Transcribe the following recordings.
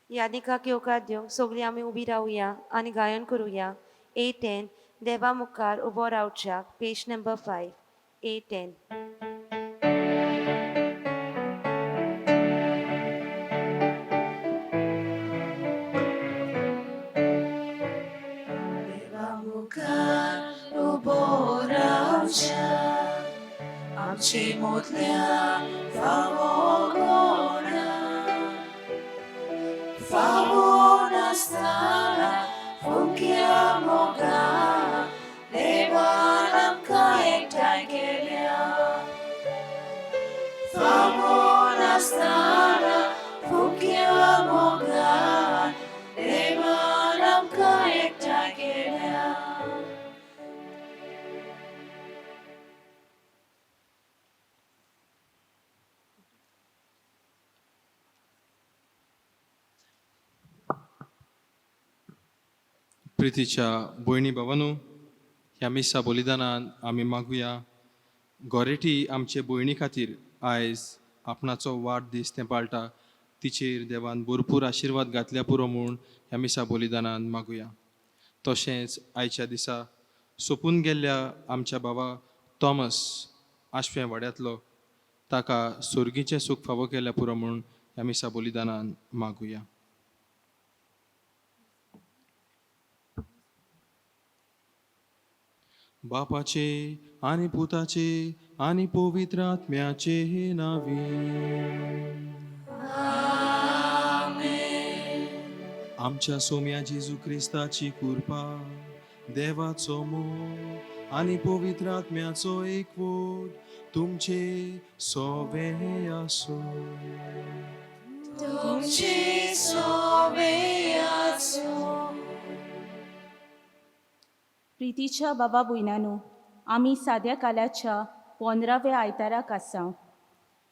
यादिकाक येवकार दिवंक सगळीं आमी उबी रावया आनी गायन करुया. A 10, देवा मुखार उबो रावच्याक, पेज नंबर 5, A 10. देवा मुखार उबो रावच्या आमचे मोतल्या फावो कोणा फावो नासतना फुक्या मोगान देवान आमकां एकठांय केल्या फावो नासतना फुक्या मोगान देवान आमकां एकठांय केल्या. प्रितीच्या भयणी भावानू, ह्या मिसा बलिदानान आमी मागुया गोरेटी आमचे भयणी खातीर. आयज आपणाचो वाडदीस तें पाळटा, तिचेर देवान भरपूर आशिर्वाद घातल्या पुरो म्हूण ह्या मिसा बलिदानान मागुया. तशेंच आयच्या दिसा सोंपून गेल्ल्या आमच्या बाबा थॉमस आशव्या वाड्यांतलो, ताका सोर्गीचें सूख फावो केल्या पुरो म्हूण ह्या मिसा बलिदानान मागुया. बापाचे आनी पुताचे आनी पवित्र आत्म्याचे नावी. आमच्या सोम्या जेजू क्रिस्ताची कृपा, देवाचो मोग आनी पवित्र आत्म्याचो एकवट तुमचे सोवे आसूं. तुमचे सोवे आसूं. प्रितीच्या बाबा भयणांनो, आमी साद्या कालाच्या 15व्या आयताराक आसा.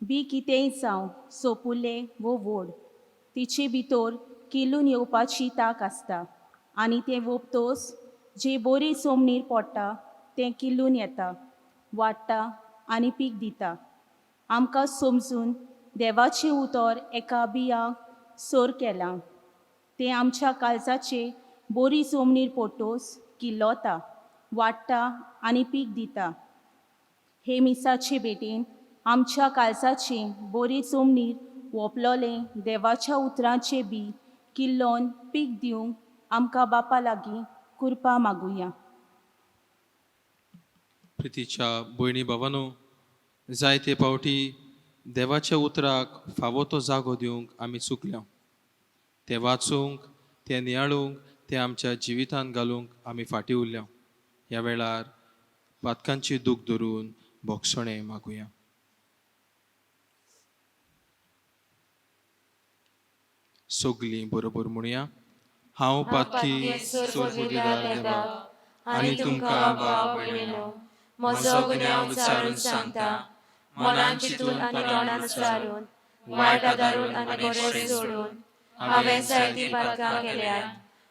बी कितेंय जावं, सोपुल्लें वो व्हड, तिचे भितर किल्लून येवपाची तांक आसता आनी तें वोपतोस जे बोरी जमनीर पडटा तें किल्लून येता, वाडटा आनी पीक दिता. आमकां समजून देवाचें उतर एका बियांक सोर केलां. तें आमच्या काळजाचे बोरी जमनीर पडटोस किल्लोता, वाडटा आनी पीक दिता. हे मिसाचे भेटेन आमच्या काळजाचे बोरे जमनीर वोपलोलें देवाच्या उतरांचें बी किल्लोन पीक दिवंक आमकां बापा लागीं कुरपा मागुया. प्रितीच्या भयणी भावानो, जायते फावटी देवाच्या उतराक फावो तो जागो दिवंक आमी चुकल्या. तें वाचूंक, तें नियाळूंक, तें आमच्या जिवितांत घालूंक आमी फाटीं उरल्या. ह्या वेळार पातकांची दूख धरून भोगसणें मागुया. सगलीं बरोबर म्हणया, हांव पातकी सोर्गुदिदार देवा आनी तुमकां भाव भयणीनो म्हजो गुन्यांव विचारून सांगता. मनान चिंतून आनी तोंडान उच्चारून, वायट आदारून आनी बरें सोडून हांवें जायतीं पातकां केल्यात.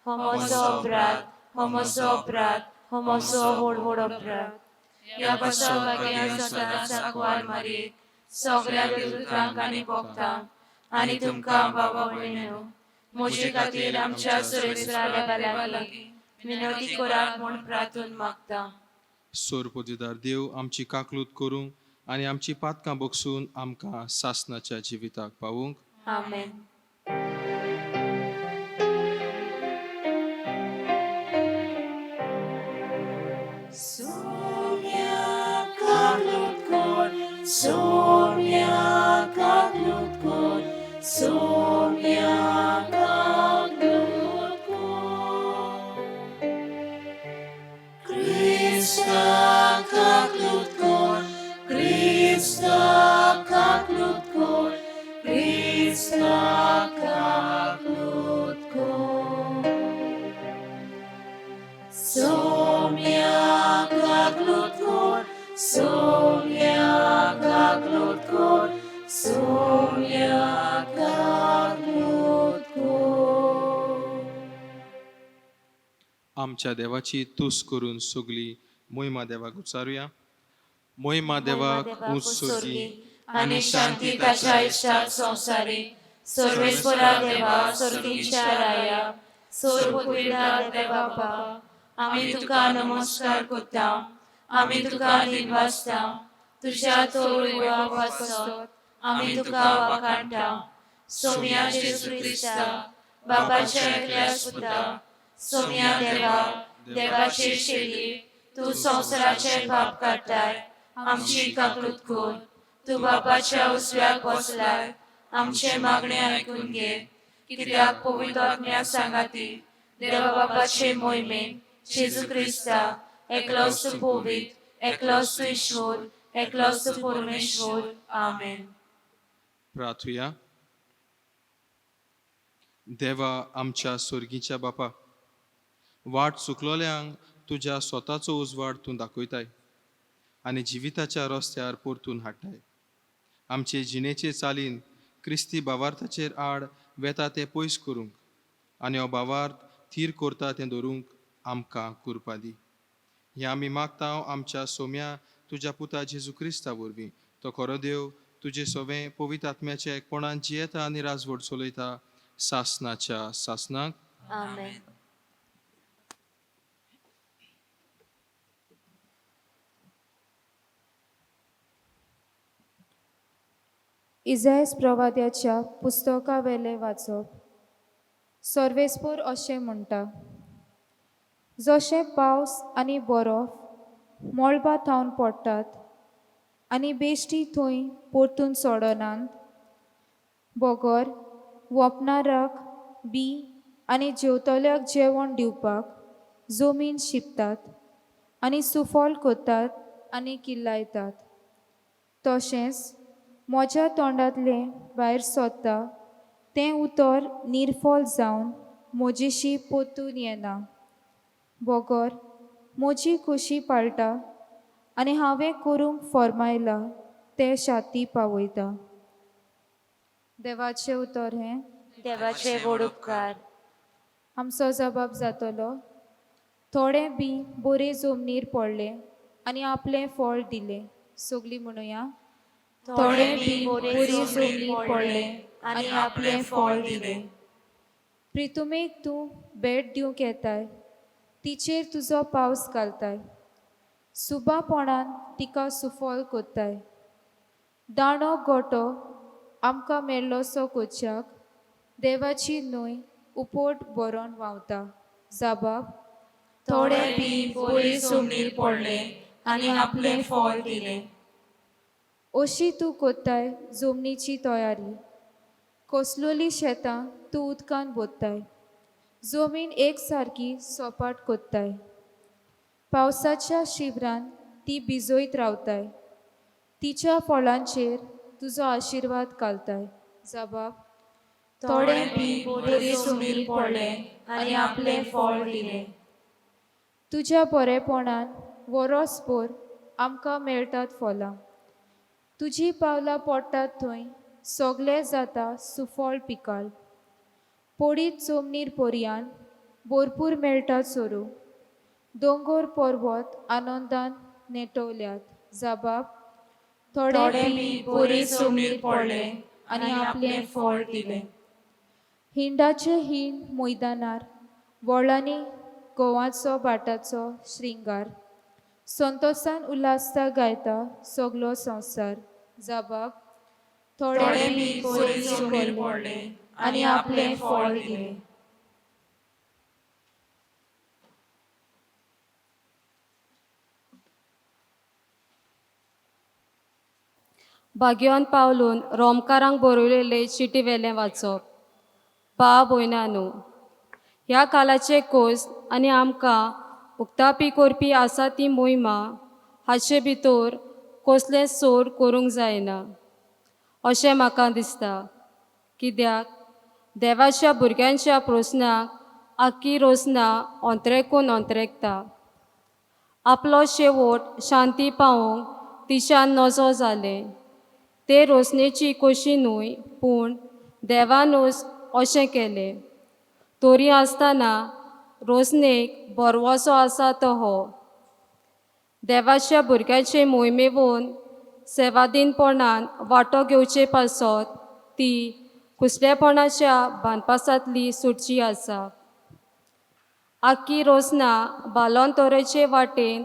हो म्हजो अपराध, हो म्हजो अपराध, हो म्हजो व्हड व्हड अपराध. ह्या पासत भाग्यान सदांच सांकवार मारीत सगळ्या देवदूतांक आनी भोगतांक आनी तुमकां बाबा भयणीनो म्हजे खातीर आमच्या सर्वेस्परा देवा लागीं विनवती करात म्हूण प्रार्थून मागता. सोरपोजीदार देव आमची काकलूत करूंक आनी आमची पातकां बगसून आमकां सासनाच्या जिविताक पावूंक. आमेन. सोम्या काकलूत कोर, सोम्या काकलूत कोर, सोम्या काकलूत कोर. क्रिस्ता काकलूत कोर, क्रिस्ता काकलूत कोर, क्रिस्ता काकलूत कोर. सोम्या काकलूत कोर, सोम्या काकलूत कोर, सोम्या काकलूत कोर. आमच्या देवाची तुस करून सगली मोहिमा देवाक उच्चारुया. मोहिमा देवाक उंच सुर्गी आनी शांती ताच्या इश्टाक संवसारी. सर्वेस्परा देवा सर्गीच्या राया सोर देवा बापा आमी तुका नमस्कार करता आमी तुका दिनवासता तुज्या तोर पासत आमी तुका वाखाणटा सोम्या जेजू क्रिस्ता बापाच्या एकल्याच पुता सोम्या देवा देवाचे शेली तूं संवसाराचे पाप काडटाय आमची काकूत कर तूं बापाच्या उजव्याक बसलाय आमचे मागणे आयकून घे कित्याक पवित्र आत्म्या सांगाती देवा बापाचे मोहिमेन जेजू क्रिस्ता एकलोच तूं पवित्र एकलोच तूं ईश्वर एकलोच तूं परमेश्वर. आमेन. प्रार्थुया. देवा आमच्या सोर्गीच्या बापा, वाट चुकलोल्यांक तुज्या स्वताचो उजवाड तूं दाखयताय आनी जिविताच्या रस्त्यार परतून हाडटाय. आमचे जिणेचे चालीन क्रिस्ती बावार्थाचेर आड वेता तें पयस करूंक आनी हो बावार्थ थीर करता तें धरूंक आमकां कुरपा दी. हें आमी मागता आमच्या सोम्या तुज्या पुता जेजू क्रिस्ता वरवीं. तो खरो देव तुजे सोवें पवित्र आत्म्याच्या एकपणान जियेता आनी राजवट चलयता सासनाच्या सासनाक. आमेन. इजायस प्रवाद्याच्या पुस्तकावेलें वाचप. सर्वेस्पोर अशें म्हणटा, जशें पावस आनी बरोफ मळबा थावन पडटात आनी बेश्टी थंय परतून सोडनात बगर वपनाराक बी आनी जेवतल्याक जेवण दिवपाक जमीन शिंपतात आनी सुफल करतात आनी किल्लायतात, तशेंच म्हज्या तोंडांतलें भायर सरता तें उतर निर्फळ जावन म्हजेशी परतून येना बगर म्हजी खोशी पाळटा आनी हांवें करूंक फर्मायलां तें शाती पावयता. देवाचें उतर हें. देवाचे व्हड उपकार. आमचो जबाब जातलो, थोडें बी बरें जमनीर पडलें आनी आपलें फळ दिलें. सगलीं म्हणुया, थोडें बी बरें जमनीर पडलें आनी आपलें फळ दिलें. प्रितुमेक तूं भेट दिवंक येताय, तिचेर तुजो पावस घालताय, सुबापणान तिका सुफळ कोत्ताय. दांडो गोटो आमकां मेळ्ळोसो कोच्याक देवाची न्हंय उपोट भरोन व्हांवता. जाबाब, थोडें बी बरें जमनीर पडलें आनी आपलें फळ दिलें. अशी तूं कोत्ताय जमनीची तयारी, कसलोली शेतां तूं उदकान भरताय, जमीन एक सारकी सपाट कोत्ताय, पावसाच्या शिवरान ती भिजयत रावताय, तिच्या फळांचेर तुजो आशिर्वाद घालताय. जबाब, थोडें बी बरें जमनीर पडलें आनी आपलें फळ दिलें. तुज्या बरेपणान वरोसभर आमकां मेळटात फळां, तुजी पावलां पडटात थंय सगळें जाता सुफळ पिकाळ. पडीत जमनीर पर्यान भरपूर मेळटा चोरू, दोंगर पर्वत आनंदान नेटवल्यात. जबाब, थोडें बी बरें जमनीर पडलें आनी आपलें फळ दिलें. हिंडाचे हिंड मैदानार वळांनी गोवाचो भाटाचो श्रृंगार, संतोसान उल्हासता गायता सगलो संवसार. जबाब, थोडें बी बरें जमनीर पडलें आनी आपलें फळ दिलें. भाग्यवान पावलून रोमकारांक बरयलेले चिटी वेलें वाचप. बा भयणांनो, ह्या कालाचे कोस आनी आमकां उक्तापी करपी आसा ती मोहिमा हाचे भितर कसलें सोड करूंक जायना अशें म्हाका दिसता. कित्याक देवाच्या भुरग्यांच्या प्रस्नाक आख्खी रोसना अंतरेकून अंतरेकता. आपलो शेवट शांती पावोवंक तिच्यान नजो जालें. ते रोसनेची कशी न्हय पूण देवानूच अशें केलें. तरी आसतना रोसनेक भरवंसो आसा तो हो देवाच्या भुरग्याचे मोहिमेवन सेवादीनपणान वांटो घेवचे पासत ती कुसलेपणाच्या बांदपासांतली सुटची आसा. आक्की रोसना बालोन तोरेचे वाटेन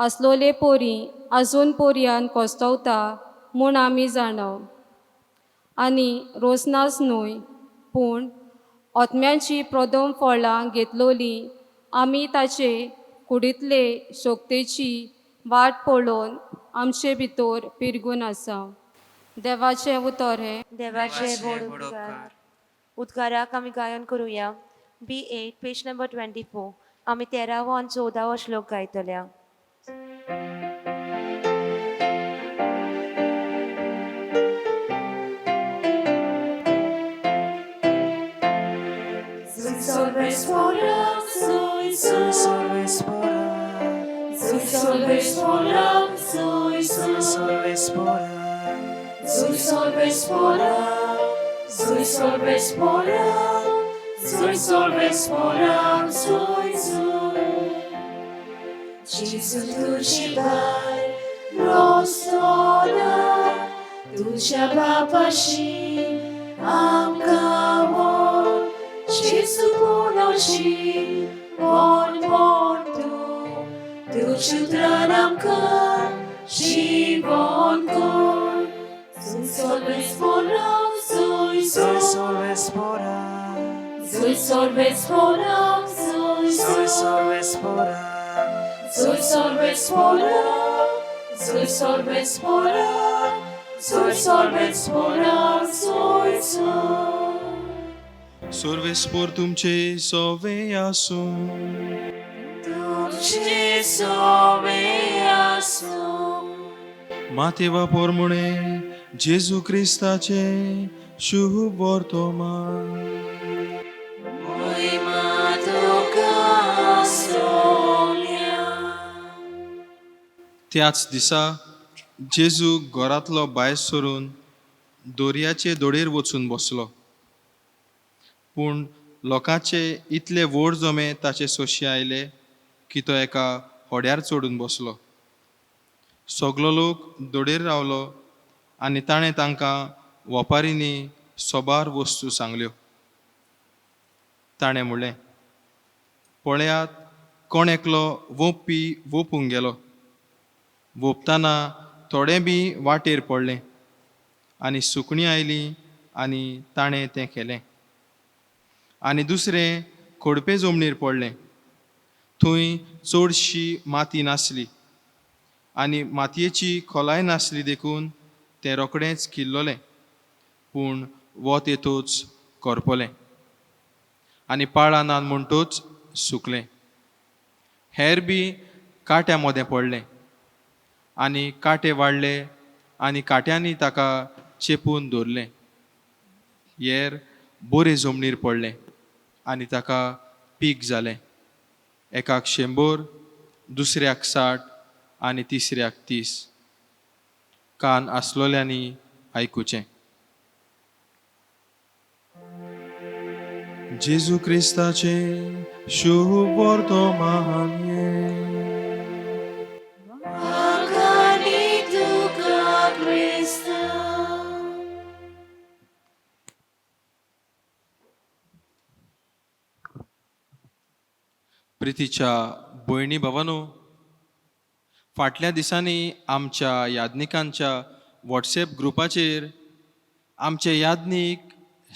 आसलोले पोरी आजून पोरयान कोस्तवता म्हूण आमी जाणाव. आनी रोसनाच न्हय पूण ओतम्यांची प्रदोम फळां घेतलोली आमी ताचे कुडींतले शक्तेची वाट पळोवन आमचे भितर पिरगून आसा. देवाचें उतर हें. देवाचे व्हड उपकार. उद्गाराक आमी गायन करुया. B 8 page number 24. आमी 13वो आनी 14वो श्लोक गायतल्या. Gesù तुझी बाय रोसोना तुझ्या बापाशी आमकां व्हर जेजू पुनोशी मोन मोन तूं तुज्या उतरान आमकां जिवन कर. Zuj solves sporam, zuj solves sporam, zuj solves sporam, zuj solves sporam, zuj solves sporam, zuj solves sporam, zuj zuj. सर्वेस्पोर तुमचे सोवे आसूं. तुमचे सोवे आसूं. मातेवा पोरमुणे जेजू क्रिस्ताचे शुभ वर्तमान. मोहिमा तुका सोम्या. त्याच दिसा जेजू घरांतलो भायर सरून दर्याचे दोडयेर वचून बसलो. पूण लोकांचे इतले व्हड जमे ताचे सोशे आयले की तो एका होड्यार चडून बसलो. सगलो लोक दोडयेर रावलो आनी ताणें तांकां वपारींनी सोबार वस्तू सांगल्यो. ताणें म्हणलें, पळयात, कोण एकलो वोंपपी वोपूंक गेलो. वोंपतना थोडें बी वाटेर पडलें आनी सुकणीं आयलीं आनी ताणें तें केलें. आनी दुसरें खोडपे जमनीर पडलें. थंय चडशी माती नासली आनी मातयेची खोलाय नासली देखून तें रोखडेंच किल्लोलें, पूण वत येतूच करपलें आनी पाळां नात म्हणटूच सुकलें. हेर बी कांट्या मदें पडलें आनी कांटे वाडले आनी कांट्यांनी ताका चेपून दवरलें. येर बोरे जमनीर पडलें आनी ताका पीक जालें, एकाक 100, दुसऱ्याक 60 आनी तिसऱ्याक 30. कान आसलोल्यांनी आयकुचें. जेजू क्रिस्ताचें शुभ वर्तमान हें. आकानी तुका क्रिस्ता. प्रितीच्या भयणी भावानू, फाटल्या दिसांनी आमच्या याज्ञिकांच्या वॉट्सएप ग्रुपाचेर आमचे याज्ञीक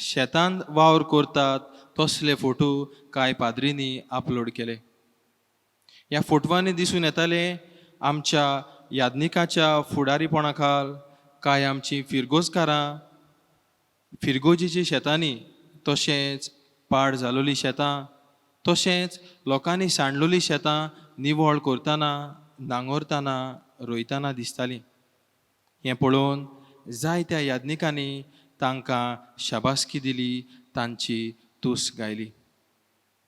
शेतांत वावर करतात तसले फोटो कांय पाद्रींनी अपलोड केले. ह्या फोटवांनी दिसून येताले आमच्या याज्ञिकाच्या फुडारीपणा खाल कांय आमची फिरगोजकारां फिरगोजीची शेतांनी, तशेंच पाड जालोली शेतां, तशेंच लोकांनी सांडलोली शेतां निवळ करतना, नांगरतना, रोयतना दिसतालीं. हें पळोवन जायत्या याज्ञिकांनी तांकां शाबासकी दिली, तांची तूस गायली.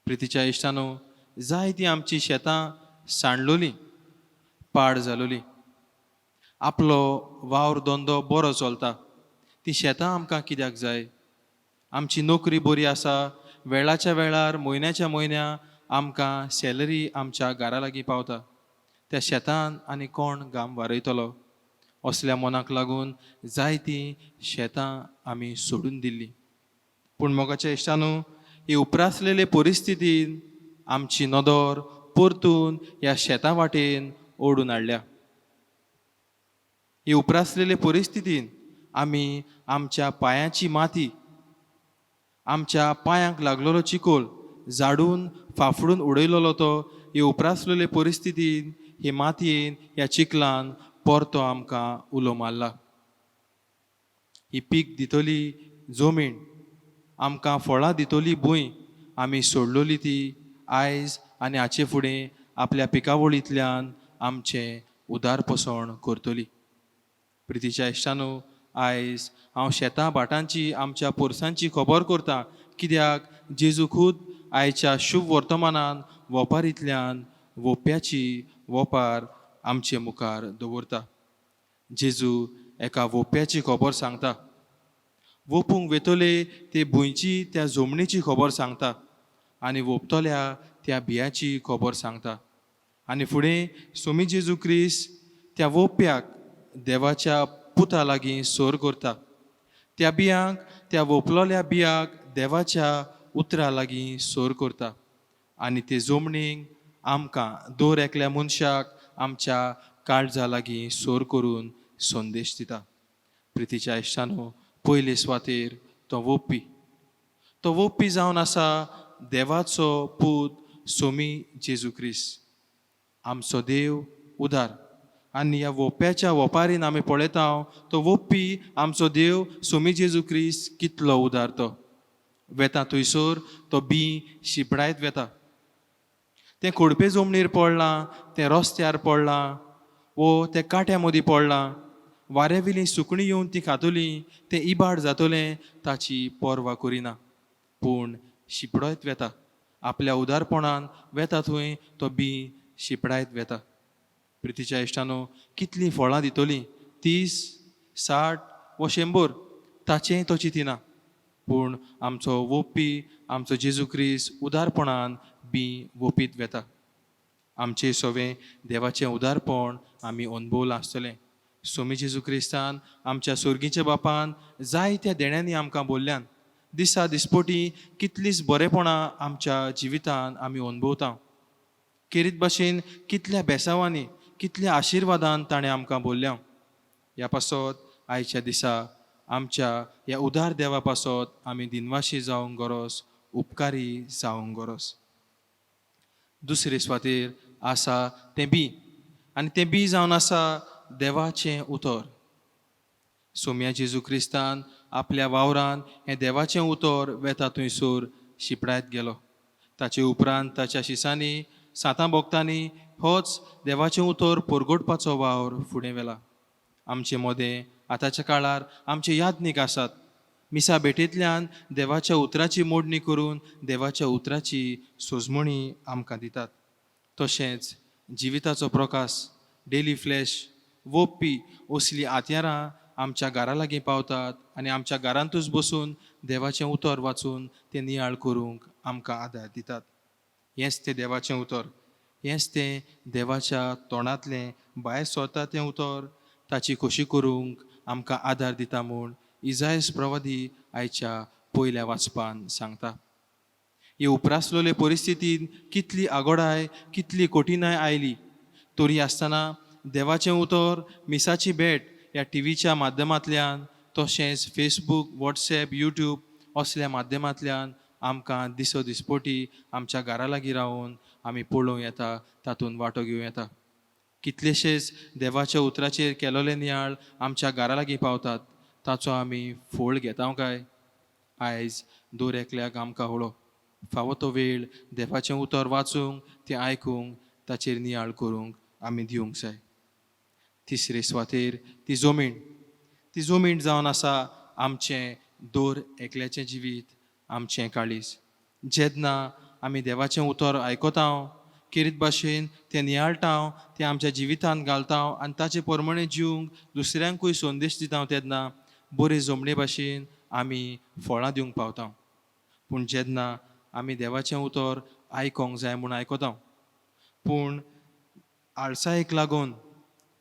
प्रितीच्या इश्टानो, जायतीं आमची शेतां सांडलोली, पाड जालोली. आपलो वावर धंदो बरो चलता, ती शेतां आमकां कित्याक जाय? आमची नोकरी बरी आसा, वेळाच्या वेळार म्हयन्याच्या म्हयन्या आमकां सॅलरी आमच्या घरा लागीं पावता. त्या शेतान आनी कोण घाम वारयतलो? असल्या मनाक लागून जायतीं शेतां आमी सोडून दिल्लीं. पूण मोगाच्या इश्टानू, ही उप्रासलेले परिस्थितीन आमची नदर परतून ह्या शेता वाटेन ओडून हाडल्या. ही उप्रासलेले परिस्थितीन आमी आमच्या पांयाची माती, आमच्या पांयांक लागलेलो चिकोल झाडून फाफडून उडयलेलो तो ही उप्रासलेले परिस्थितीन, हे मातयेन, ह्या चिखलान परतो आमकां उलो मारला. ही पीक दितली जमीन, आमकां फळां दितली भूंय आमी सोडलोली ती आयज आनी हाचे फुडें आपल्या पिकावळींतल्यान आमचें उदारपोसण करतली. प्रितीच्या इश्टानो, आयज हांव शेतां भाटांची, आमच्या पोरसांची खबर करता, कित्याक जेजू खूद आयच्या शुभ वर्तमानान वोपारींतल्यान वोप्याची वोपार आमचे मुखार दवरता. जेजू एका वोप्याची खबर सांगता, वोपूंक वेतले ते भुंयची, त्या जमनीची खबर सांगता आनी वोपतल्या त्या बियाची खबर सांगता. आनी फुडें सोमी जेजू क्रिस्त त्या वोप्याक देवाच्या पुता लागीं सोर करता, त्या बियांक, त्या वोपलोल्या बियाक देवाच्या उतरा लागीं सोर करता आनी ते जमनीक आमकां दर एकल्या मनशाक आमच्या काळजा लागीं सोर करून संदेश दिता. प्रितीच्या इश्टानो, पयले सुवातेर तो वोपी, तो वोपी जावन आसा देवाचो पूत सोमी जेजू क्रिस्त, आमचो देव उदार. आनी ह्या वोप्याच्या वोपारीन आमी पळयता तो वोपी आमचो देव सोमी जेजू क्रिस्त कितलो उदार. तो वेता थंयसर तो बी शिपडायत वेता. तें खोडपे जमनीर पडलां, तें रस्त्यार पडलां वो तें कांट्या मदीं पडलां, वाऱ्यावेलीं सुकणीं येवन तीं खातलीं, तें इबाड जातलें ताची पर्वा करिना, पूण शिपडत वेता. आपल्या उदारपणान वेता थंय तो बी शिपडायत वेता. प्रितीच्या इश्टानो, कितलीं फळां दितलीं, 30, 60 वो 100, ताचेंय तो चिंतिना, पूण आमचो वोपी, आमचो जेजू क्रिस्त उदारपणान बी वोपीत वेता. आमचें सवें देवाचें उदारपण आमी अणभवलां आसतलें. सोमी जेजू क्रिस्तान, आमच्या सोर्गीच्या बापान जायत्या देण्यांनी आमकां बोल्ल्यान. दिसा दिसपोटी कितलींच बरेपणां आमच्या जिवितान आमी अणभवता. केरीत भाशेन कितल्या बेसावांनी, कितल्या आशिर्वादान ताणें आमकां बोल्ल्या. ह्या पासत आयच्या दिसा आमच्या ह्या उदार देवा पासत आमी दिनवाशी जावंक गरज, उपकारी जावंक गरज. दुसरे सुवातेर आसा तें बी, आनी तें बी जावन आसा देवाचें उतर. सोम्या जेजू क्रिस्तान आपल्या वावरान हें देवाचें उतर वेता थंयसर शिपडायत गेलो. ताचे उपरांत ताच्या शिसांनी, सातां भोगतांनी होच देवाचें उतर परगटपाचो वावर फुडें व्हेला. आमचे मदें आतांच्या काळार आमचे याज्ञीक आसात. मिसा भेटेंतल्यान देवाच्या उतराची मोडणी करून देवाच्या उतराची सोजमणी आमकां दितात. तशेंच जिविताचो प्रकाश, डेली फ्लॅश, वोप्पी असलीं आत्यारां आमच्या घरा लागीं पावतात आनी आमच्या घरांतूच बसून देवाचें उतर वाचून तें नियाळ करूंक आमकां आदार दितात. हेंच तें देवाचें उतर, हेंच तें देवाच्या तोंडांतलें भायर सरता तें उतर ताची खोशी करूंक आमकां आदार दिता म्हूण इजायस प्रवादी आयच्या पयल्या वाचपान सांगता. हे उप्रासलेले परिस्थितीन कितली आगोडाय, कितली कठीणाय आयली तरी आसतना देवाचें उतर, मिसाची भेट ह्या टिवीच्या माध्यमांतल्यान, तशेंच फेसबूक, वॉट्सॅप, युट्यूब असल्या माध्यमांतल्यान आमकां दिसो दिसपोटी आमच्या घरा लागीं रावन आमी पळोवं येता, तातूंत वांटो घेवं येता. कितलेशेच देवाच्या उतराचेर केलोले नियाळ आमच्या घरा लागीं पावतात, ताचो आमी फोळ घेता काय? आयज दर एकल्याक आमकां उलो फावो तो वेळ देवाचें उतर वाचूंक, तें आयकूंक, ताचेर नियाळ करूंक आमी दिवंक जाय. तिसरे सुवातेर ती जमीण, ती जमीण जावन आसा आमचें दर एकल्याचें जिवीत, आमचें काळीज. जेन्ना आमी देवाचें उतर आयकता, केरीत भाशेन तें नियाळटा, तें आमच्या जिवितांत घालता आनी ताचे प्रमाणे जिवंक दुसऱ्यांकूय संदेश दिता, तेन्ना बरे जमणे भाशेन आमी फळां दिवंक पावता. पूण जेन्ना आमी देवाचें उतर आयकोंक जाय म्हूण आयकता, पूण आळसायेक लागून,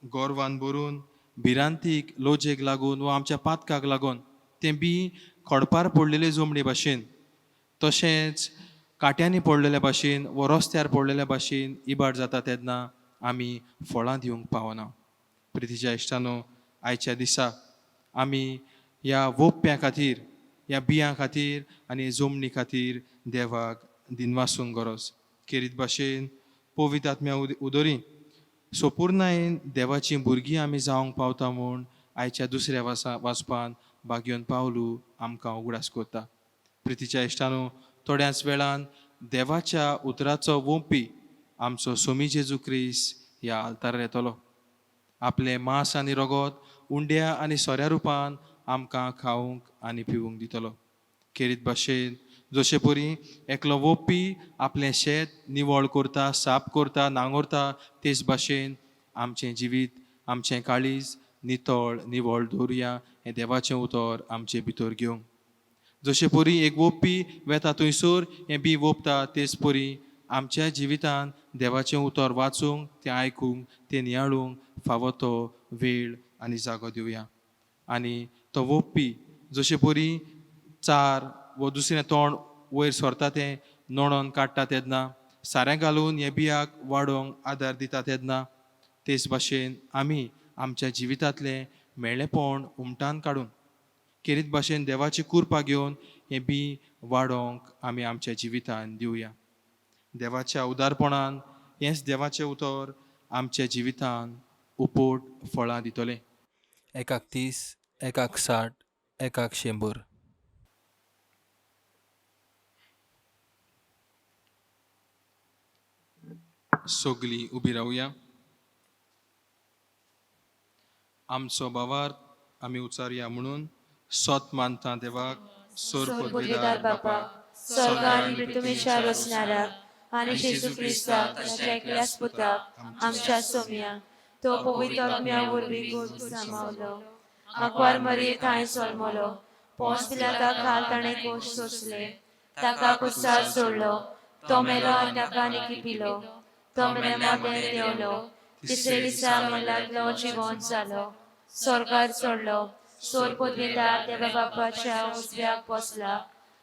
गोरवान भरून, भिरांतीक, लोजेक लागून वा आमच्या पातकाक लागून तें बी खडपार पडलेले जमणी भाशेन, तशेंच कांट्यांनी पडलेल्या भाशेन वो रस्त्यार पडलेल्या भाशेन इबाड जाता तेन्ना आमी फळां दिवंक पावना. प्रितीच्या इश्टानो, आयच्या दिसा आमी ह्या वोप्प्यां खातीर, ह्या बियां खातीर आनी जमनी खातीर देवाक दिनवासूंक गरज. खेरीत भाशेन पवित्र आत्म्या उदरी सोपूर्णायेन देवाचीं भुरगीं आमी जावंक पावता म्हूण आयच्या दुसऱ्या वाचपान बागयोन पावलू आमकां उगडास करता. प्रितीच्या इश्टानो, थोड्याच वेळान देवाच्या उतराचो वोंपी आमचो सोमी जेजू क्रिस्त ह्या आल्तार येतलो. आपलें मांस आनी रगत उंड्या आनी सोऱ्या रुपान आमकां खावंक आनी पिवूंक दितलो. खेरीत भाशेन जशे परी एकलो वोपी आपलें शेत निवळ करता, साफ करता, नांगरता, तेच भाशेन आमचें जिवीत, आमचें काळीज नितळ निवळ दवरुया हें देवाचें उतर आमचे भितर घेवंक. जशे परी एक वोपी वेता थंयसर हें बी वोपता, तेच परी आमच्या जिवितान देवाचें उतर वाचूंक, तें आयकूंक, तें नियाळूंक फावो तो वेळ आनी जागो दिवया. आनी तो वोपी जशे परी चार वो दुसरें तोंड वयर सरता तें नणोन काडटा तेन्ना, सारें घालून हे बियाक वाडोवंक आदार दिता तेन्ना, तेच भाशेन आमी आमच्या जिवितांतलें मेळेपण उमटान काडून खेरीत भाशेन देवाची कुरपा घेवन हें बी वाडोवंक आमी आमच्या जिवितान दिवया. देवाच्या उदारपणान हेंच देवाचें उतर आमच्या जिवितान उपोट फळां दितलें. 1 30, 1 60, 1 100. सगलीं उबी रावया. आमचो भावार्थ आमी उचारया म्हणून सोत मानता देवाक, सोर पदवीदार बापा, स्वर्ग आनी पृथ्वीच्या रचणाराक आनी जेजू क्रिस्ताक ताच्या एकल्याच पुताक आमच्या सोम्या, तो पवित्र आत्म्या वरवीं गुण सामावलो, आंकवार मरये थंय जल्मलो, पोंस पिलाता खाल ताणें कोश सोंसले, ताका कुसार सोडलो, तो मेलो आनी ताका निकिपिलो, तो मेल्या मदें देंवलो, तिसरे दिसा मेल्यांतलो जिवंत जालो, स्वर्गार चडलो, सोर पदवीदार देवा बापाच्या उजव्याक बसला,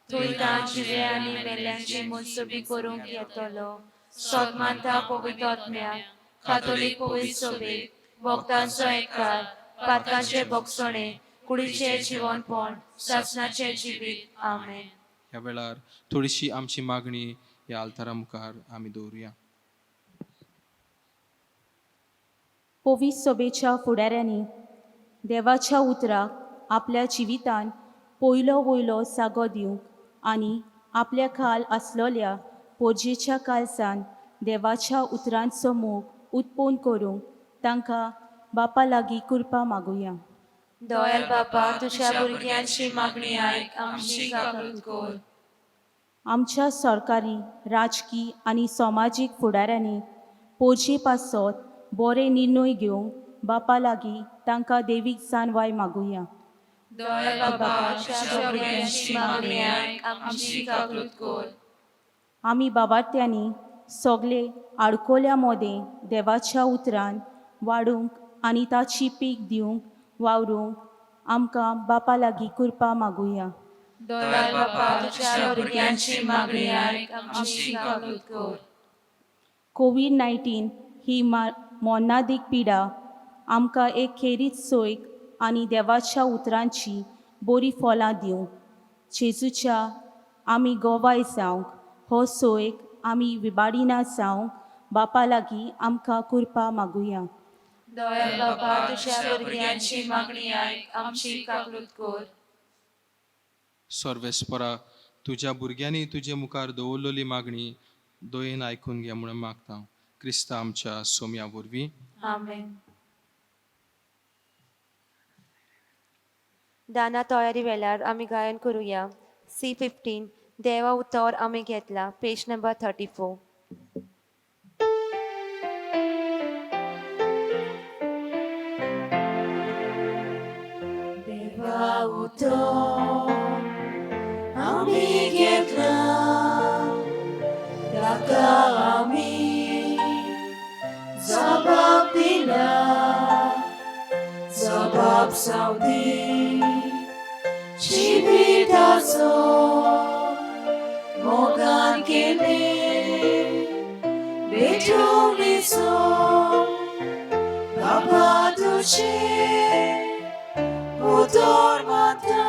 थंय तां जिवे आनी मेल्यांची मनसुबी करूंक येतलो. सोत मानता पवित्र आत्म्याक, कातोलीक पवित्र सोबेक, भक्तांचो एकार, पातकांचे भोगसणे, कुडीचें जिवनपण, सासणाचें जिवीत. आमेन. ह्या वेळार थोडीशी आमची मागणी ह्या आल्तारा मुखार आमी दवरुया. पवित्र सभेच्या फुडाऱ्यांनी देवाच्या उतराक आपल्या जिवितान पयलो वयलो जागो दिवंक आनी आपल्या खाल आसलोल्या पोरजेच्या काळजान देवाच्या उतरांचो मोग उत्पन्न करूंक तांकां बापा लागीं कृपा मागुया. दयाल बापा, तुज्या भुरग्यांची मागणी आयक, आमची काकूत कर. आमच्या सरकारी, राजकी आनी समाजीक फुडाऱ्यांनी पोरजे पासत बरे निर्णय घेवंक बापा लागीं तांकां देवीक जाणवाय मागुया. दयाल बापा, तुज्या भुरग्यांची मागणी आयक, आमची काकूत कर. आमी बाबात्यांनी सगळे आडकोल्या मोदें देवाच्या उतरान वाडूंक आनी ताची पीक दिवंक वावरूंक आमकां बापा लागीं कृपा मागुया. दयाल बापा, तुज्या भुरग्यांची मागणी आयक, आमची काकूत कर. कोवीड-19 ही मोनादीक पिडा आमकां एक खेरीत सोयक आनी देवाच्या उतरांची बरी फळां दिवंक, जेजूच्या आमी गोवाय जावंक, हो सोयक आमी विबाडिना जावंक बापा लागीं आमकां कृपा मागुया. दयाल बापा, तुज्या भुरग्यांची मागणी आयक, आमची काकूत कर. सर्वेस्परा, तुज्या भुरग्यांनी तुजे मुखार दवरलेली मागणी दयेन आयकून घे म्हणून मागता, क्रिस्ता आमच्या सोम्या वरवीं. आमेन. दाना तयारी वेळार आमी गायन करुया. C15 देवा उतर आमी घेतला, पेज नंबर 34. देवा उतर आमी घेतला, ताका आमी जबाब दिला, जबाब सावदी जिविताचो मोगान केले भेटवणेचो बाबा तुझे उदोर माता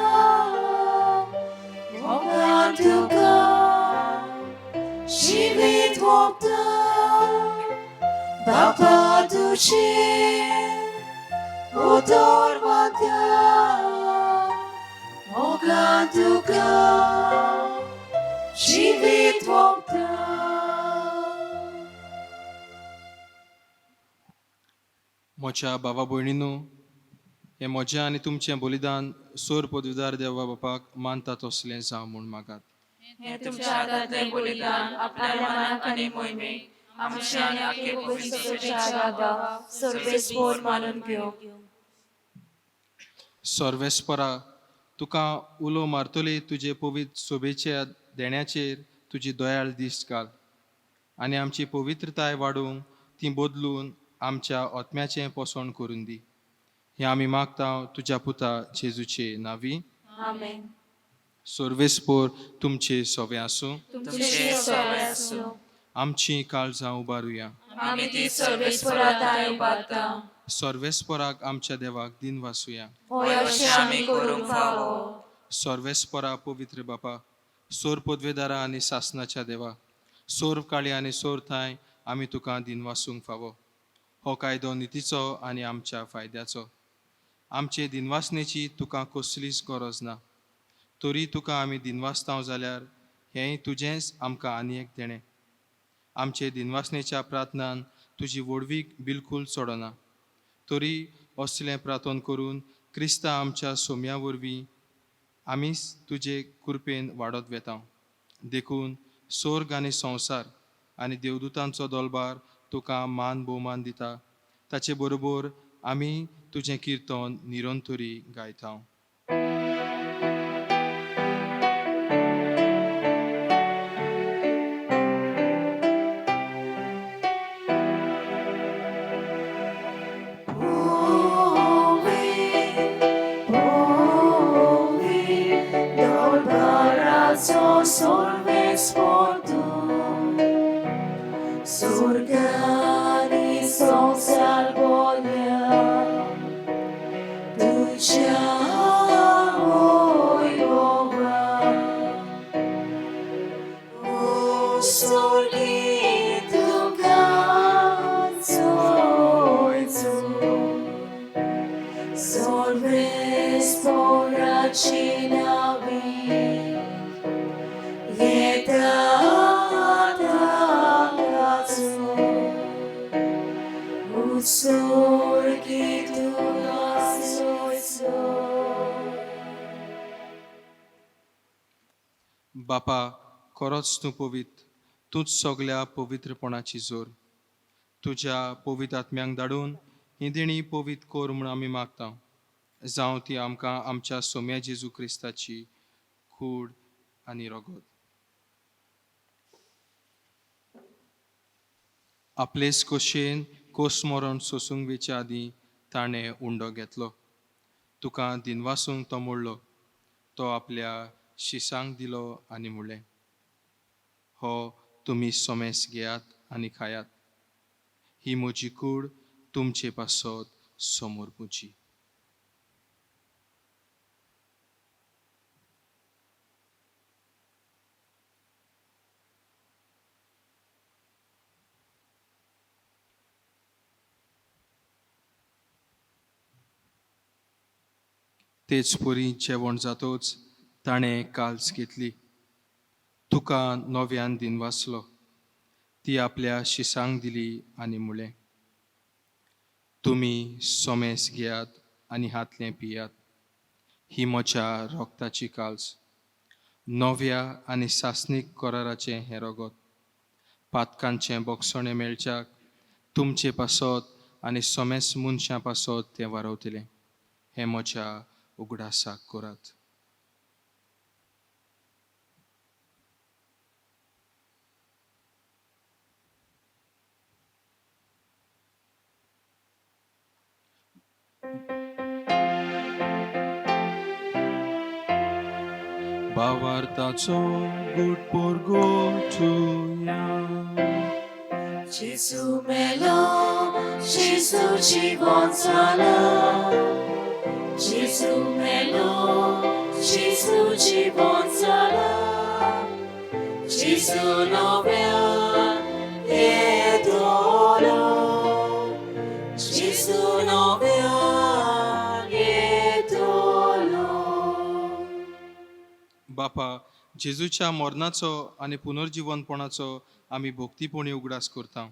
मोगान तुका जिवीत वोपता बाबा तुझे उदोर माता मोगान तुका जिवीत वोपता. म्हज्या भावा भयणीनू, हें म्हजें आनी तुमचें बलिदान सोर पदवीदार देवा बापाक मानता तसलें जावं म्हूण मागात. हें तुमच्या हातांतलें बलिदान आपल्या मनाक आनी मोहिमेक आमचे आनी आखे पवित्र सभेच्या सर्वेस्पोर मानून घेवं. सर्वेस्परा, तुका उलो मारतली तुजे पवित्र सोबेच्या देण्याचेर तुजी दयाळ दिश्ट घाल आनी आमची पवित्रताय वाडोवंक ती बदलून आमच्या आत्म्याचें पोसण करून दी. हें आमी मागता तुज्या पुता जेजूचे नांवी. आमेन. सर्वेस्पोर तुमचे सोवे आसूं. तुमचे सवे आसूं. आमची काळजां उबारुया. आमी ती सर्वेस्परा थांय उबारता. सर्वेस्पराक आमच्या देवाक दिन वासुया. होय, अशें आमी करूंक फावो. सर्वेस्परा पवित्र बापा, सोर पदवेदारा आनी सासनाच्या देवा, सोर काळी आनी सोर थांय आमी तुका दिन वासूंक फावो. हो कायदो नितीचो आनी आमच्या फायद्याचो. आमचे दिनवासनेची तुका कसलीच गरज ना, तरी तुका आमी दिनवासताव जाल्यार हेंय तुजेंच आमकां आनी एक देणें. आमचे दिनवासनेच्या प्रार्थनान तुजी व्हडवीक बिलकूल सोडना, तरी असलें प्रार्थन करून क्रिस्ता आमच्या सोम्या वरवीं आमीच तुजे कृपेन वाडत वेता. देखून सोर्ग आनी संवसार आनी देवदूतांचो दलबार तुका मान भोवमान दिता. ताचे बरोबर आमी तुजें किर्तन निरंतरी गायता. Surgani संसार बोल्या तुझ्या वैभवा. ओ सोर्गी तुका चोयचो सर्वेस्पोराची नावी येता ताकाचो उत्सर्गी तुका चोयचो. बापा, खरोच तूं पवित्र, तूंच सगल्या पवित्रपणाची जोर. तुज्या पवित्र आत्म्यांक धाडून ही देणी पवित्र कर म्हूण आमी मागता. जावं ती आमकां आमच्या सोम्या जेजू क्रिस्ताची कूड आनी रगत. आपलेच खोशयेन कोस मरण सोसूंक वेचे आदीं ताणें उंडो घेतलो, तुका दिनवासूंक तो मोडलो, तो आपल्या शिसांक दिलो आनी म्हणलें, हो तुमी सोमेस घेयात आनी खायात, ही म्हजी कूड तुमचे पासत समोर पुची. तेच परी जेवण जातोच ताणें काल्स घेतली, तुका नव्यान दिनवासलो, ती आपल्या शिसांक दिली आनी म्हणलें, तुमी सोमेस घेयात आनी हातलें पियात, ही म्हज्या रोगताची काल्स, नव्या आनी सासणीक कराराचें हें रगत, पातकांचें बोगसणें मेळच्याक तुमचे पासत आनी सोमेस मनशां पासत तें वारवतलें. हें म्हज्या उगडासाक करात. भावार्थाचो गुट पोरगोटुया. Gesù melo, Gesù ci gonzalo. Gesù melo, Gesù ci gonzalo. Gesù novel etolo. Gesù novel etolo. बापा, जेजूच्या मरणाचो आनी पुनर्जिवनपणाचो आमी भक्तीपणी उगडास करता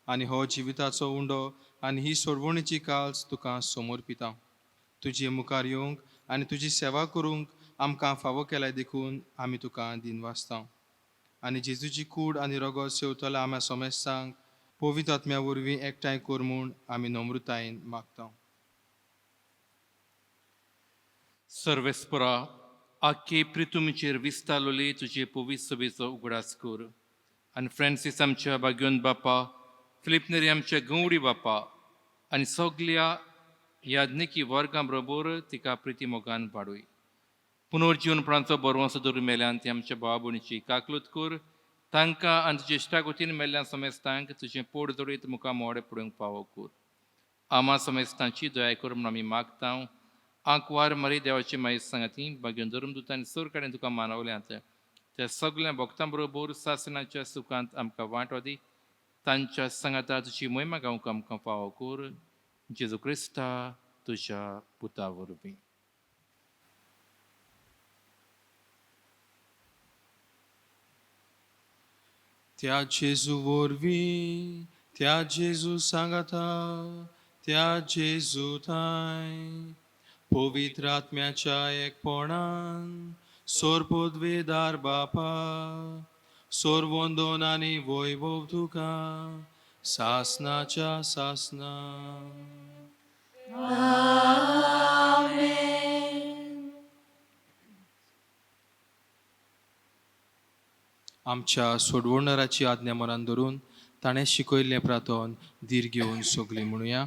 आनी हो जिविताचो उंडो आनी ही सोडवणीची काल्स तुका समर्पिता. तुजे मुखार येवंक आनी तुजी सेवा करूंक आमकां फावो केल्या देखून आमी तुका दिनवासता. आनी जेजूची कूड आनी रगत सेवतल्या आम्या समेस्तांक पवित्र आत्म्या वरवीं एकठांय कर म्हूण आमी नम्रतायेन मागता. सर्वेस्परा, आख्खे प्रितुमीचेर विस्तारलोली तुजे पवित्र सभेचो उगडास कर आनी फ्रांसीस आमच्या बाग्योन बापा, फिलीप नेरी आमच्या गंवडी बापा आनी सगल्या याज्ञिकी वर्गां बरोबर तिका प्रिती मोगान वाडय. पुनर्जीवनपणाचो बरवंसो धरून मेल्यान ती आमच्या भावा भयणीची काकलूत कर. तांकां आनी तुजे इश्टागोतीन मेल्ल्या समेस्तांक तुजें पोट जोडीत मुखार मोडे पडूंक फावो कर. आमा समेस्तांची दया कर म्हूण आमी मागता. आंकवार मरी देवाची माई सांगाती बागेवन धर्मदूत आनी सोर कडेन तुका मानवल्यांत त्या सगल्या भक्तां बरोबर सासणाच्या सुखांत आमकां वांटो दी. तांच्या सांगाता तुजी मोहिमा गावंक आमकां फावो कर, जेजू क्रिस्ता तुज्या पुता वरवीं. त्या जेजू वरवीं, त्या जेजू सांगाता, त्या जेजू थांय, पवित्र आत्म्याच्या एकपणान, सोरपोदवेदार बापा, सोरवंदोन आनी वैभव तुका सासनाच्या सासना. आमच्या सोडवणदाराची आज्ञा मनान धरून ताणें शिकयल्लें प्रार्थन धीर घेवन सगलीं म्हणुया.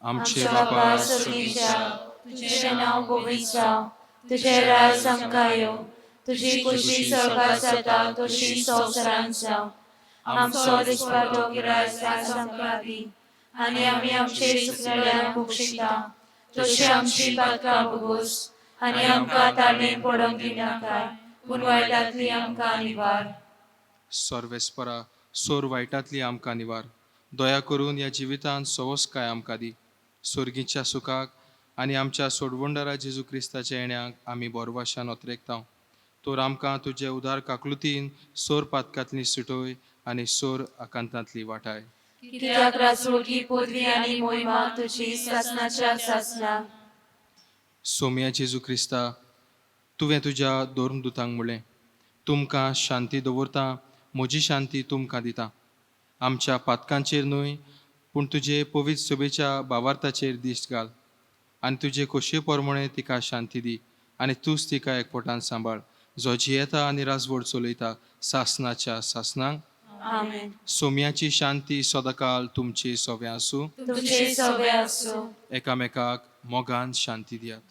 आमचे आमच्या बापा बापा स्वर्गीच्या, तुझें नांव पवित्र जावं, तुझें राज आमकां येवं, तुजी खुशी स्वर्गात जाता तशी संवसारांत जावं. आमचो दिसपाटो गिरास आज आमकां दी आनी आमी आमचे चुकलेल्यांक बक्षिता तशी आमची पातकां भोगोस आनी आमकां ताळमेळ पडोवंक दिनाकाय, पूण वायटांतली आमकां निवार. सर्वेस्परा, सोर वायटांतली आमकां निवार. दया करून ह्या जिवितांत सवसकाय आमकां दी. सोर्गीच्या सुखाक आनी आमच्या सोडवणदारा जेजू क्रिस्ताच्या येण्याक आमी बोरवाशान ओतरेकता. तर आमकां तुजे उदार काकलुतीन सोर पातकांतली सुटोय आनी सोर आकांतांतली वाटाय. कित्याक राजवटी, पदवी आनी मोहिमा तुजी सासनाच्या सासना. सोम्या जेजू क्रिस्ता, तुवें तुज्या धर्मदुतांक म्हणलें, तुमकां शांती दवरता, म्हजी शांती तुमकां दिता. आमच्या पातकांचेर न्हय, पूण तुजे पवित्र सभेच्या भावार्थाचेर दिश्ट घाल आनी तुजे खोशये प्रमाणें तिका शांती दी आनी तूंच तिका एकपटान सांबाळ, जो जियेता आनी राजवट चलयता सासनाच्या सासनांक. आमेन. सोम्याची शांती सदाकाल तुमचे सवे आसूं. तुमचे सवे आसूं. एकामेकाक मोगान शांती दियात.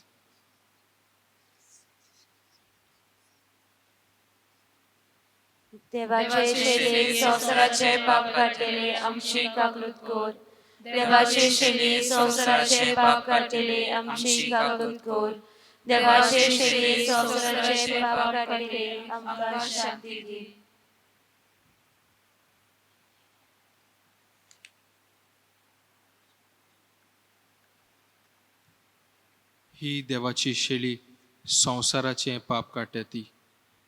देवाचे शेली संवसाराचे पाप काडटले, आमची काकलूत कर. देवाचे शेली संवसाराचे पाप काडटले, आमची काकलूत कर. देवाचे शेली संवसाराचे पाप काडटले, आमकां शांती दी. ही देवाची शेली संवसाराचें पाप काडटा ती.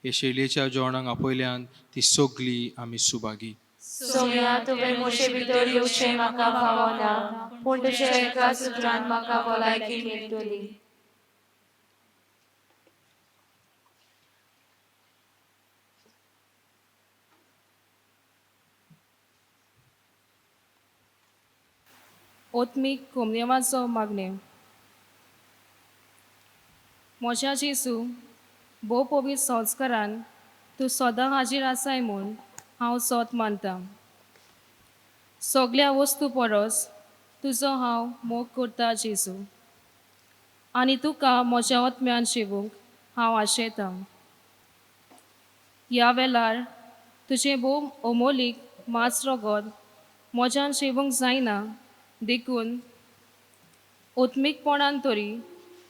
हे शेलयेच्या जेवणाक आपयल्यान ती सगली आमी सुभागी. सोम्या, तुवें म्हजे भितर येवचें म्हाका फावना, पूण तुज्या एका सुत्रान म्हाका भलायकी मेळटली. ओत्मीक कोमनेवाचो मागणें. म्हज्या जेजू, भोव पवित्र संस्कारान तूं सदां हाजीर आसाय म्हूण हांव सोत मानतां. सगल्या वस्तू परस तुजो हांव मोग करता जेजू, आनी तुका म्हज्या ओत्म्यान शिवूंक हांव आशेतां. ह्या वेळार तुजें भोव अमोलीक मांस रगत म्हज्यान शेवूंक जायना देखून ओत्मीकपणान तरी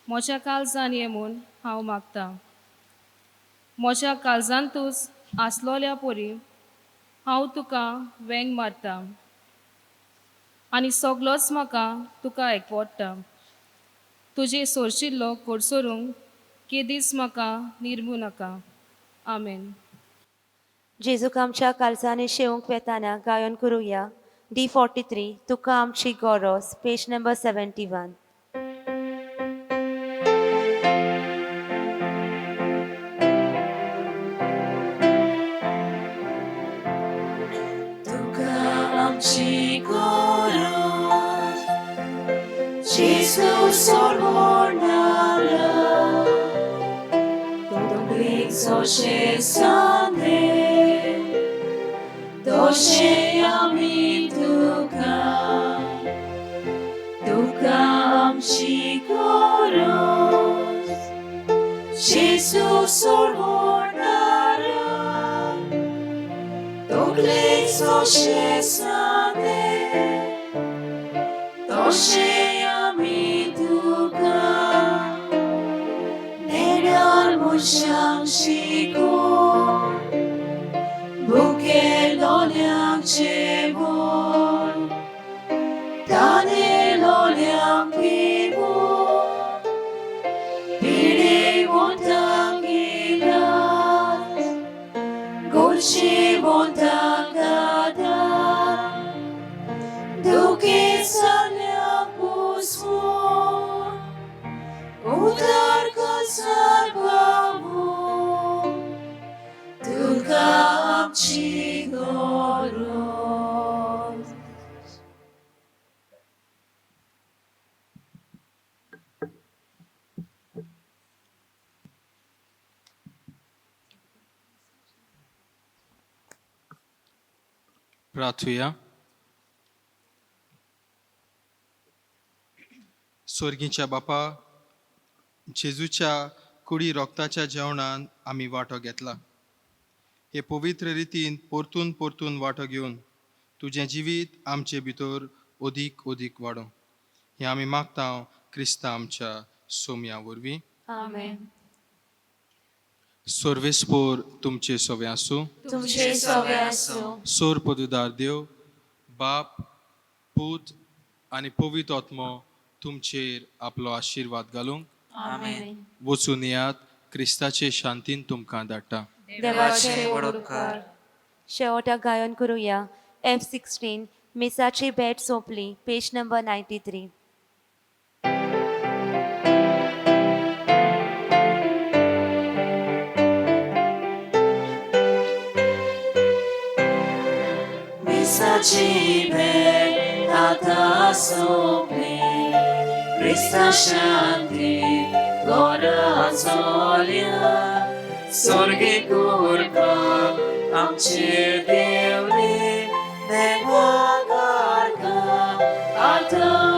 म्हज्या काळजान ये म्हूण हांव मागतां. म्हज्या काळजांतूच आसलोल्या परी हांव तुका वेंग मारता आनी सगलोच म्हाका तुका एकवडटा. तुजे सोरशिल्लो कोडसोरूंक केदीच म्हाका निर्मू नाका. आमेन. जेजूक आमच्या कालजांनी शेवंक वेताना गायन करुया. डी 43 तुका आमची गरज, पेज नंबर 71. तुका आमची गरज, जेजू सोडवणारा, तकलेक सोशे सांदे, तशें आमी तुका, तुका आमची गरज, जेजू सोडवणारा, तकलेक सोशे सांदे, तशें आमी तुका, नेडार मनशांक शिकोवन, भुकेलोल्यांक जेवण, तानेलोल्यांक पिवून, पिडेवंतांक इलाज, गरजेवंतांक आदार, दुखेस्ताल्यांक पोसवण, उदार काळजार पावोवंक, तुका आमची गरज. प्रार्थुया. स्वर्गीच्या बापा, जेजूच्या कुडी रोगताच्या जेवणान आमी वांटो घेतला. हे पवित्र रितीन परतून परतून वांटो घेवन तुजें जिवीत आमचे भितर अदीक अदीक वाडोवं, हें आमी मागता क्रिस्ता आमच्या सोमया वरवीं. आमेन. सर्वेस्पोर तुमचे सवे आसूं. तुमचे सवे आसूं. सोर पदुदार देव बाप, पूत आनी पवित्र आत्मो तुमचेर आपलो आशिर्वाद घालूंक. आमेन. वचून येयात, क्रिस्ताचे शांतीन तुमकां धाडटा. देवाचे व्हड उपकार. शेवटाक गायन करुया. एफ 16 मिसाची भेट सोंपली, पेज नंबर 93. मिसाची भेट आतां सोंपली, क्रिस्ता शांती गरज चलया, स्वर्गी कृपा आमचेर देवली, देवा गारका आतां.